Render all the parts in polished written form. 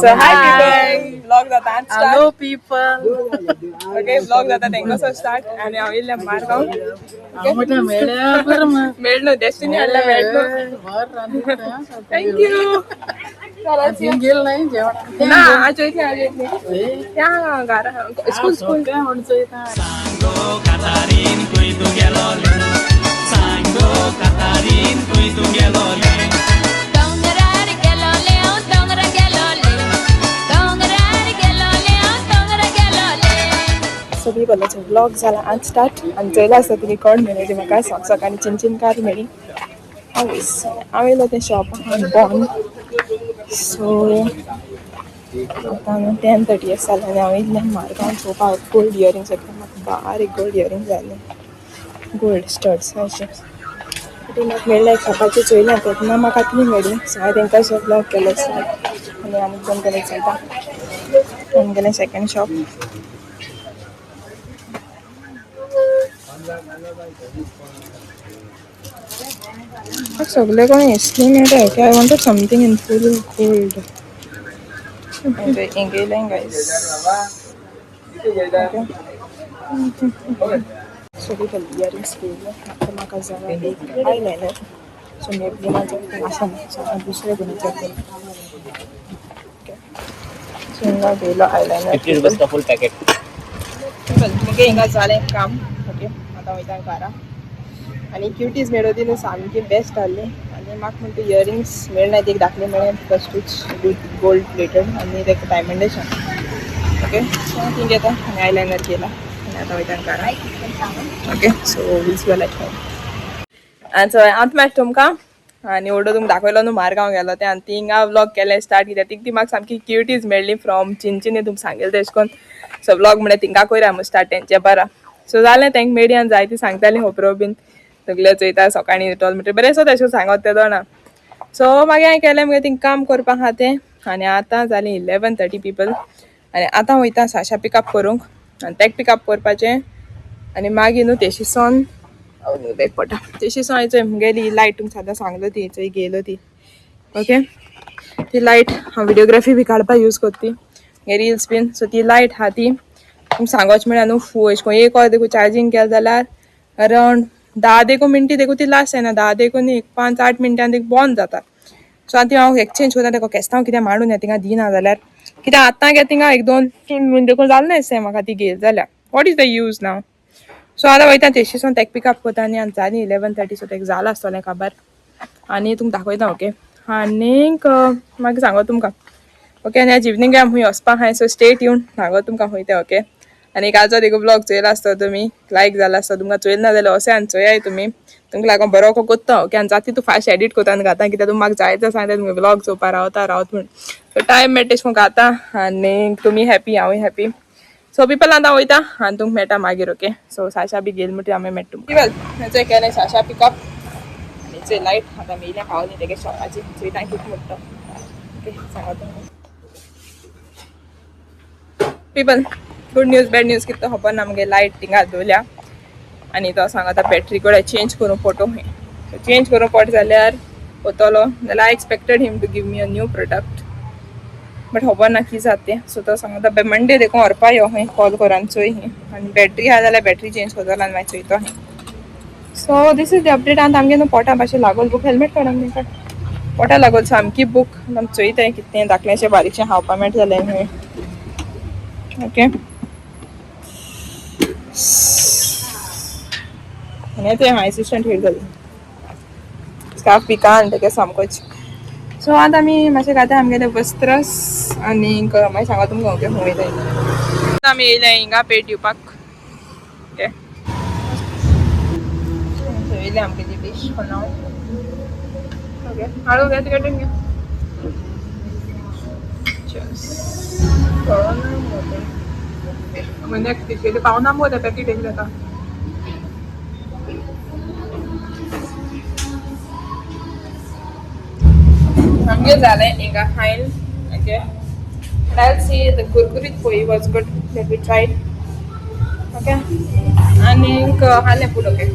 So hi people, vlog जाता आज start. Hello people. Okay, vlog जाता तेंकां स्टार्ट आनी हांव येयल्लें मारगांव. हांव म्हणटा मेळ्ळ्या बरें मग. मेळ्ळो डेस्टिनी हाडल्या मेळ्ळो. बरं रांदता. Thank you. थिंग गेल नाही जेवण. ना, आज वयतली, आज वयतली त्या घरा, स्कूल स्कूल. काय म्हण चोयता. कातारीन खंय तूं गेलोलें सांगो, कातारीन खंय तूं गेलोलें? डोंगरार गेलोले हांव, दोंगरा गेलोले, डोंगरार गेलोले हांव, दोंगरा गेलोले. सो पिपलाचो व्लॉग जाला आज स्टार्ट आनी चोयला आसता तुमी कोण मेळ्ळी ती म्हाका सक सकाळी चिंचिनकार मेळ्ळी. आवयस, हांव येयलो तें शॉप बॉन. सो आतां न्हू 10:30 जालें आनी हांव येयल्लें मारगांव चोवपाक गोल्ड इयरिंग्स. म्हाका बारीक गोल्ड इयरिंग्स जाय आसले, गोल्ड स्टड्स अशें. ते म्हाका मेळ्ळें शॉपाचेर चोयलें तेन्ना म्हाका ती मेळ्ळी. सो हांवें तेंकां सो व्लॉग केलो स्टार्ट आनी आनी दोन कडेन चलता आमगेलें सेकंड शॉप. सगळे कोण एसली मेळटा. Okay, I wanted something in full gold. हिंगा गायस. सो पीपल, इयरिंग्स घेयले. आतां म्हाका जाय एक आयलायनर. सो मेबलिनाचो आसा ना, सो हांव दुसरे कोणाचो. ओके, सो हिंगा घेयलो आयलायनर. ₹50 का फुल पॅकेट. पिपल, मुगे हिंगा जालें काम. ओके, आतां वयता घरा. आनी क्युटीज मेळ्ळो ती न्हू सामकी बेस्ट आहली. आनी म्हाका म्हणटा इयरिंग्स मेळनाय, ती एक धाकली मेळ्ळें फस्टूच विथ गोल्ड प्लेटेड आनी तेका डायमंडेशन. ओके, सो हांव ती घेता आनी आयलायनर केला आनी आतां वयता घरा. Okay, so we'll see at home. आनी सो हांव मेळटा तुमकां. आनी ओडो तुमकां दाखयलो न्हू मारगांव गेलो तें आनी थिंगा व्लॉग केलें स्टार्ट कित्याक तिका ती म्हाका सामकी क्युटीज मेळ्ळी फ्रॉम चिंचिनी. तुमकां सांगेलें तेश कोन्न. सो व्लॉग म्हळ्यार थिंगा कोयरा आमी स्टार्ट तेंचे बारा. सो जालें, तांकां मेळ्ळी आनी जायती सांगताली खबरो बीन सगळे चोयता सकाळीं उठोल म्हणटकीर बरें. सो तेशें सांगत तें दोना. सो मागीर हांवें केलें मागीर थिंग काम करपाक आहा तें. आनी आतां जालीं 11:30 पिपल. आनी आतां वयता साशा पिकअप करूंक आनी तेका पिकअप करपाचें आनी मागीर न्हू तेशीसोन बॅग पडटा. तेशीसोन हांवें चोय मुगेली लायट तुमकां सदां सांगलो ती चोय घेयलो ती. ओके, ती लायट हांव विडियोग्राफी बी काडपाक यूज करता ती, रिल्स बीन. सो ती लायट आहा ती तुमकां सांगोच म्हळ्यार न्हू फू अशें करून एक वर देखून चार्जींग केलें जाल्यार अरावंड 10 देखून मिनटी देखून ती लास्ट जायना. 10 देखून न्ही, 5-8 मिनटान ती बंद जाता. सो आतां ती हांव एक्सचेंज करता. तेका केस्तांव कितें मांडून येता थिंगा दिना जाल्यार कित्याक आतां गे थिंगा एक 2-3 म्हयने देखून जालें नासतें म्हाका ती घेयली जाल्यार. What is the use now? So आतां वयता तेशीसून तेका पिकअप करता. आनी आनी जालीं 11:30. सो तेका जालां आसतलें खबर आनी तुमकां दाखयता. ओके, आनीक मागीर सांगो तुमकां. ओके, आनी आज इवनींग आमी खूंय वचपाक आहाय. सो स्टे ट्यून, सांगो तुमकां खूंय तें. ओके, आनी कालचो देखून ब्लॉग चोयला आसतो तुमी, लायक जाला आसतो तुमकां. चोयला ना जाल्यार अशें आनी चोयाय तुमी, तुमकां लागून बरो कोत्ता. ओके, आनी जाती तूं फास्ट एडिट करता आनी घाता कित्याक तुमी म्हाका जाय तें सांगता तुमी ब्लॉग चोवपा रावता रावत म्हूण. सो टायम मेळटा तेशें करून घाता आनी तुमी हॅपी, हांवूय हॅपी. सो पिपल, आतां वयता आनी तुमकां मेळटा मागीर. ओके, सो साशा बी गेल म्हणटकीर आमी मेळटा तुमकां. पिपल, चोय केलें साशा पिकअप आनी चोय लायट आतां मेयल्या पावली तेगे शॉपाची. चोयता कितें म्हणटा. ओके, सांगा तुमकां. People, good news bad news कितें खबर ना. मुगे लायट थिंगा दवरल्या आनी तो सांगता बॅटरी कडेन चेंज करूंक पडटो खंय. चेंज करूंक पडट जाल्यार वतलो जाल्यार I expected him to give me a new product, but खबर ना कितें जाता तें. सो तो सांगता मंडे देखून व्हरपा यो खंय, कॉल कर आनी चोय खंय आनी बॅटरी आहा जाल्यार बॅटरी चेंज करतलो आनी मागीर चोयतो खंय. So this is the update. आनी आमगे न्हू पोटा मातशें लागोल भूक. हेल्मेट काड आमगे, पोटा लागोल सामकी भूक. आमी चोयताय कितें धाकलेंशें बारीकशें खावपा मेळटा जाल्यार खंय. ओके, आनी ते हांव एसिस्टंट हेड जाली स्टाफ पिका आनी तेगे सामकोच. सो आतां आमी मातशें खाता आमगेले वस्त्रस आनीक मागीर सांगा तुमकां. ओके, खंय वयता. आतां आमी येयले हिंगा पेट दिवपाक. ओके, येयले आमगेली डीश फॉर नाव. ओके, हाडू घे तुगे घे. Cheers. नेक्स्ट डिश येयले पावना मगो तें पॅकेट येयलें आतां. आमगे जालें हिंगा खायन. Okay, but I'll say the kurkurit poi was good that we tried. Okay, आनीक हालें food. Okay,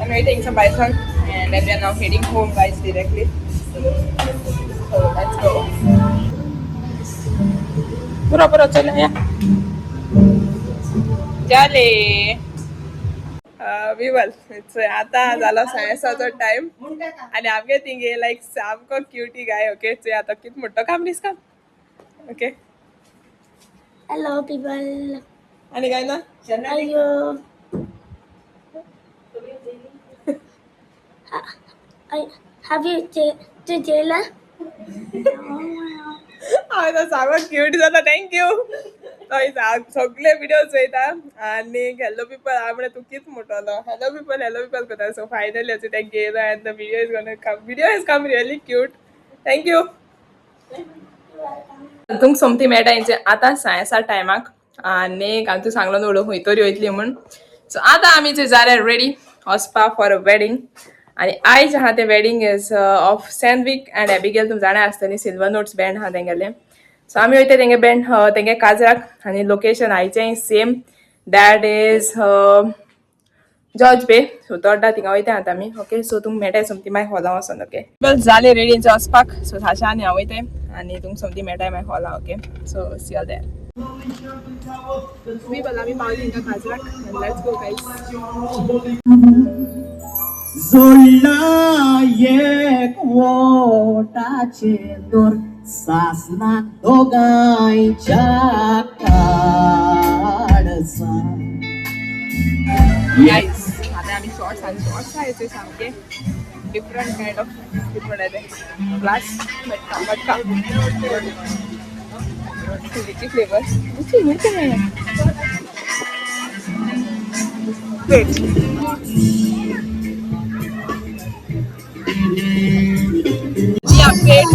I'm eating some bison and then we are now heading home, guys, directly. So let's go. पुरो पुरो चल या जाले. विवल आता झालो सायन्साचो time आणि आमगे थिंगे लायक सामको क्युटी गाय. ओके, चोय आतां कित म्हणटा काम दीस काम. ओके. Hello, people. आणि काय ना? Are you? I have you to jail? हांवें तो सामको क्यूट जाता. Thank you. तो सगळे विडियोज चोयता आनी हॅलो पिपल. हांव म्हणलें तूं कित म्हणटलो हॅलो पिपल हॅलो पिपल करता. सो फायनली तें गेलो and the video is gonna come. Video is come really cute. Thank you. तुमकां सोमती मेळटा हेंचे आतां सायन्सा टायमाक आनी हांवें तूं सांगलो न्हू खंय तरी वयतली म्हूण. सो आतां आमी जे जाले रेडी वचपा फॉर अ वेडींग. आनी आयज आहा तें wedding is of Sandvik and Abigail. तुमी जाणा आसतली, सिल्वर नोट्स बँड आहा तेंगेलें. सो आमी वयता तेंगे बँड तेंगे काजराक आनी लोकेशन आयचें same, that is George Bay. So Todda थिंगा वयता आतां आमी. ओके, सो तुमकां मेळटाय सोमती मागीर हॉला वचोन. ओके, वेल जालें रेडी वचपाक. सो साशा आनी हांव वयताय आनी तुमकां सोमती मेळटाय मागीर हॉला. Okay, so see all there. मी आमी पावली हिंगा काजराक. Let's go guys. जोडला एक वोटाचे दोर सासना दोगांयच्या काळजा. गाईज, आता आम्ही शॉर्ट्स आणि शॉर्ट्स आहे ते सामके डिफरंट काइंड ऑफ डिफरंट आहे ते ग्लास मटका मटका लिची फ्लेवर लिची मिळते नाही. वेट. Yeah, wait.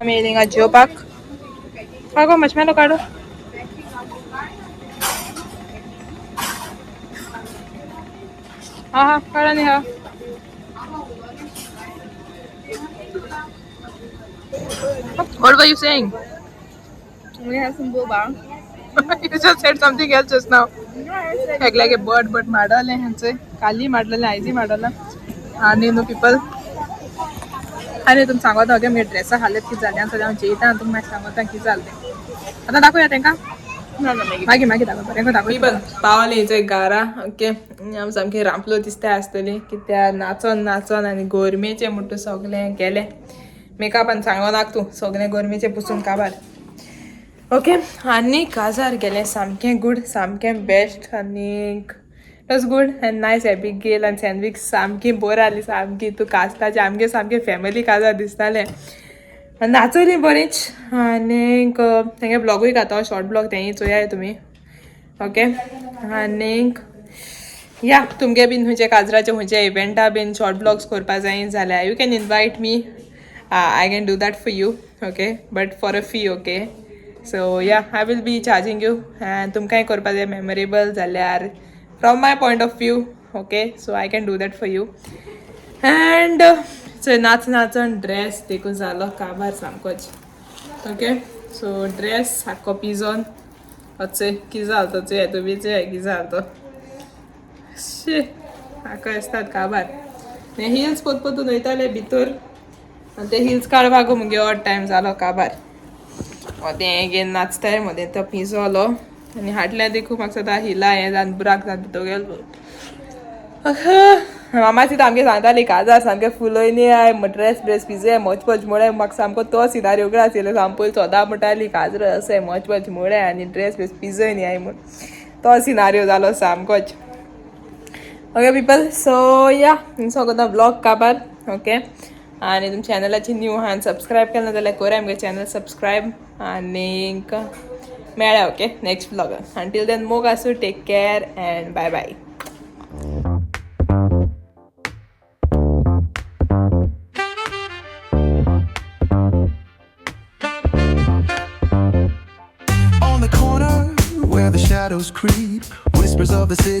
आमी हिंगा जेवपाक आगो मशमेलो काडू. हा हा, काडा न्ही. हा. What were you saying? We have some boba. You just said something else just now. Like like a bird, but ಮಾಡಲ್ಲ ಹಂಚೆ काली ಮಾಡಲ್ಲ आयजी ಮಾಡಲ್ಲ. आनी न्हू पिपल, आनी तुमकां सांगता. ओके, मुगे ड्रेसा हालत कितें जालें आनी सद्या हांव जेयता आनी तुमकां मागीर सांगता कितें जालें तें. आतां दाखोवया तेंकां मागीर मागीर दाखय बरें दाखय. पिपल, पावली हिंचे घरा. ओके, आम सामकी रांपलो दिसता आसतली कित्याक नाचोन नाचोन आनी गोरमेचें म्हणटा सगळें गेलें. मेकअपान सांगो नाक तूं, सगळें गोरमेचें पुसून काबार. ओके, आनी काजार गेलें सामकें गूड, सामकें बेस्ट आनी it was good and nice. Abigail आनी सँडवीक सामकी बोर जाली सामकी. तूं काजताचें आमगे सामकें फॅमिली काजार दिसतालें. नाचयली बरीच आनीक तेंगे ब्लॉगूय घाता, शॉर्ट ब्लॉग, तेंय चोयाय तुमी. ओके, आनीक या तुमगे बीन खंयचे काजराचे खंयचे इव्हेंटा बीन शॉर्ट ब्लॉग्स करपा जाय जाल्यार you can invite me. I can do that for you, okay, but for a fee. Okay, so yeah, I will be charging you. And तुमकांय करपा जाय मेमोरेबल जाल्यार from my point of view, okay, so I can do that for you. And so नाच नाचून dress देखून जालो काबार सामकोच. Okay, so dress सारको पिजोन अचे कितें जालो तो चोय तुमी, चोय कितें जालो तो. शी, हाका आसतात काबार. हिल्स पोत पोतून वयताले भितर आनी ते हिल्स काडपाक मुगे ऑड टायम जालो काबार. मदें घेवन नाचताय, मदें तो पिजोलो. आनी हाडलें देखून म्हाका सदां हिला हें जावन बुराक जावन भितर गेलो. मामा तिथं आमगे सांगताली काजार सामकें फुलयनी I dress ब्रेस पिजय मच पच मुळे. म्हाका सामको तो सिनारी उगडा आशिल्लो सामको. सदां म्हणटाली काजर अशें मच पच मुळे आनी ड्रेस ब्रेस पिजय न्ही I म्हूण. तो सिनारियो जालो सामकोच. ओके पिपल, सो या, सगळो ब्लॉग काबार. ओके, आनी तुमच्या चॅनलाची न्यू आहा, सबस्क्रायब केलें ना जाल्यार करा आमगे चॅनल सबस्क्रायब आनीक मेळ्या ओके नेक्स्ट ब्लॉगान. अंटील then मोग आसूं, take care and bye bye. On the corner where the shadows creep, whispers of the city.